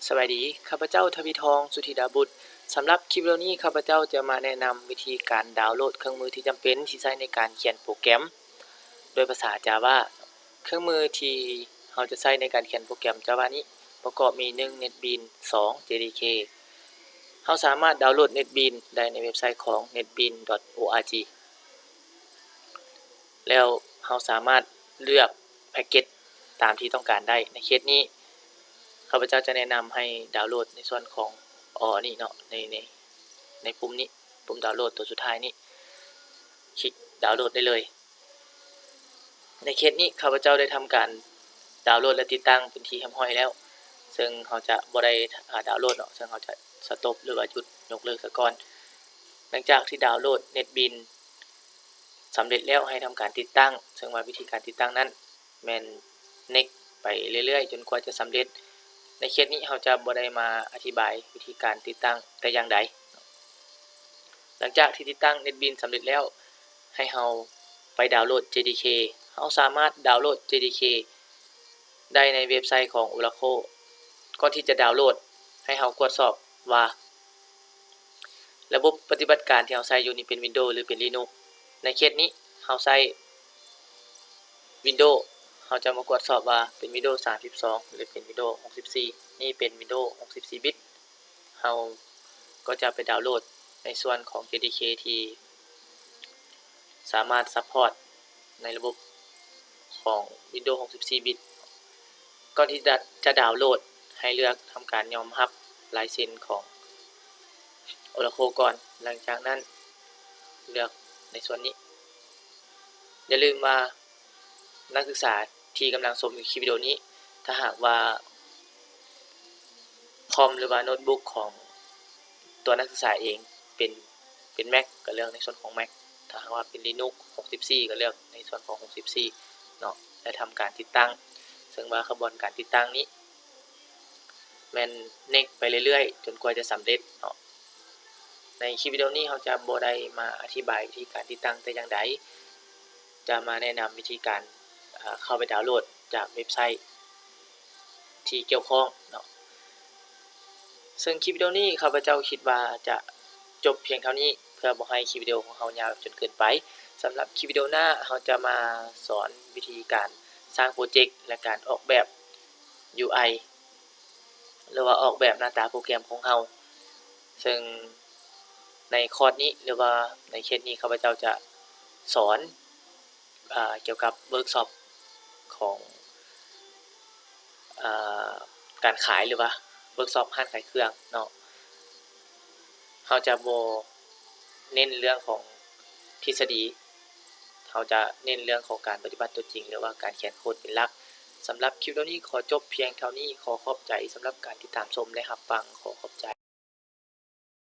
ສະບາຍດີ, ຂ້າພະເຈົ້າ ທະວີທອງ ສຸທິດາບຸດ. ສຳລັບຄລິບວິດີໂອນີ້ ຂ້າພະເຈົ້າຈະມາແນະນຳວິທີການດາວໂຫຼດເຄື່ອງມືທີ່ຈຳເປັນທີ່ໃຊ້ໃນການຂຽນໂປຣແກຣມດ້ວຍພາສາ Java. ເຄື່ອງມືທີ່ເຮົາຈະໃຊ້ໃນການຂຽນໂປຣແກຣມ Java ນີ້ປະກອບມີ ໜຶ່ງ NetBeans, ສອງ JDK. ເຮົາສາມາດດາວໂຫຼດ NetBeans ໄດ້ໃນເວັບໄຊຂອງ netbeans.org. ແລ້ວເຮົາສາມາດເລືອກແພັກເກັດຕາມທີ່ຕ້ອງການໄດ້. ໃນເຄສນີ້ ຂ້າພະເຈົ້າຈະແນະນຳໃຫ້ດາວໂຫຼດໃນສ່ວນຂອງ All ນີ້ເນາະ, ໃນ ໃນ ໃນປຸ່ມນີ້, ປຸ່ມດາວໂຫຼດຕົວສຸດທ້າຍນີ້, ຄລິກດາວໂຫຼດໄດ້ເລີຍ. ໃນເຄສນີ້ ຂ້າພະເຈົ້າໄດ້ທຳການດາວໂຫຼດ ແລະ ຕິດຕັ້ງເປັນທີ່ຮຽບຮ້ອຍແລ້ວ, ເຊິ່ງເຮົາຈະບໍ່ໄດ້ ອາ ດາວໂຫຼດເນາະ, ເຊິ່ງເຮົາຈະສະຕັອບ ຫຼືວ່າຢຸດ ຍົກເລີກຊະກ່ອນ. ຫຼັງຈາກທີ່ດາວໂຫຼດ NetBeans ສຳເລັດແລ້ວ ໃຫ້ທຳການຕິດຕັ້ງ, ເຊິ່ງວ່າວິທີການຕິດຕັ້ງນັ້ນແມ່ນ next ໄປເລື້ອຍໆ ຈົນກວ່າຈະສຳເລັດ. ໃນເຄສນີ້ເຮົາຈະບໍ່ໄດ້ມາອະທິບາຍວິທີການຕິດຕັ້ງແຕ່ຢ່າງໃດ. ຫຼັງຈາກທີ່ຕິດຕັ້ງ NetBeans ສຳເລັດແລ້ວ, ໃຫ້ເຮົາໄປດາວໂຫຼດ JDK. ເຮົາສາມາດດາວໂຫຼດ JDK ໄດ້ໃນເວັບໄຊຂອງ Oracle. ກ່ອນທີ່ຈະດາວໂຫຼດ, ໃຫ້ເຮົາກວດສອບວ່າ ລະບົບປະຕິບັດການທີ່ເຮົາໃຊ້ຢູ່ນີ້ເປັນ Windows ຫຼືເປັນ Linux. ໃນເຄສນີ້ເຮົາໃຊ້ Windows, ເຮົາຈະມາກວດສອບວ່າເປັນ Windows ສາມສິບສອງ ຫຼືເປັນ Windows ຫົກສິບສີ່. ນີ້ເປັນ Windows ຫົກສິບສີ່ບິດ. ເຮົາກໍຈະໄປດາວໂຫຼດໃນສ່ວນຂອງ JDK ທີ່ສາມາດ support ໃນລະບົບຂອງ Windows ຫົກສິບສີ່ບິດ. ກ່ອນທີ່ຈະ ຈະດາວໂຫຼດ, ໃຫ້ເລືອກທຳການຍອມຮັບລາຍເຊັນຂອງ Oracle ກ່ອນ. ຫຼັງຈາກນັ້ນ ເລືອກໃນສ່ວນນີ້. ຢ່າລືມວ່າ ນັກສຶກສາທີ່ກຳລັງຊົມຢູ່ຄລິບວິດີໂອນີ້, ຖ້າຫາກວ່າຄອມ ຫຼືວ່າໂນ້ດບຸກຂອງຕົວນັກສຶກສາເອງເປັນ ເປັນ Mac ກໍເລືອກໃນສ່ວນຂອງ Mac. ຖ້າຫາກວ່າເປັນ Linux ຫົກສິບສີ່ ກໍເລືອກໃນສ່ວນຂອງ ຫົກສິບສີ່ ເນາະ ແລະ ທຳການຕິດຕັ້ງ. ເຊິ່ງວ່າຂະບວນການຕິດຕັ້ງນີ້ ແມ່ນ next ໄປເລື້ອຍໆ ຈົນກວ່າຈະສຳເລັດເນາະ. ໃນຄລິບວິດີໂອນີ້ເຮົາຈະບໍ່ໄດ້ມາອະທິບາຍວິທີການຕິດຕັ້ງແຕ່ຢ່າງໃດ, ຈະມາແນະນຳວິທີການ ເຂົ້າໄປດາວໂຫຼດຈາກເວັບໄຊທີ່ກ່ຽວຂ້ອງເນາະ. ເຊິ່ງຄລິບວິດີໂອນີ້ຂ້າພະເຈົ້າຄິດວ່າຈະຈົບພຽງເທົ່ານີ້ ເພື່ອບໍ່ໃຫ້ຄລິບວິດີໂອຂອງເຮົາຍາວຈົນເກີນໄປ. ສຳລັບຄລິບວິດີໂອໜ້າ ເຮົາຈະມາສອນວິທີການສ້າງໂປຣເຈັກ ແລະ ການອອກແບບ UI ຫຼືວ່າອອກແບບໜ້າຕາໂປຣແກຣມຂອງເຮົາ. ເຊິ່ງໃນຄອດນີ້ ຫຼືວ່າໃນເຄສນີ້ ຂ້າພະເຈົ້າຈະສອນ ອາ ກ່ຽວກັບເວີກຊັອບຂອງ ອາ ການຂາຍ ຫຼືວ່າເວີກຊັອບຮ້ານຂາຍເຄື່ອງເນາະ. ເຮົາຈະບໍ່ເນັ້ນເລື່ອງຂອງທິດສະດີ, ເຮົາຈະເນັ້ນເລື່ອງຂອງການປະຕິບັດຕົວຈິງ ຫຼືວ່າການຂຽນໂຄດເປັນຫຼັກ. ສຳລັບຄລິບວິດີໂອນີ້ຂໍຈົບພຽງເທົ່ານີ້. ຂໍຂອບໃຈສຳລັບການຕິດຕາມຊົມ ແລະ ຮັບຟັງ. ຂໍຂອບໃຈ.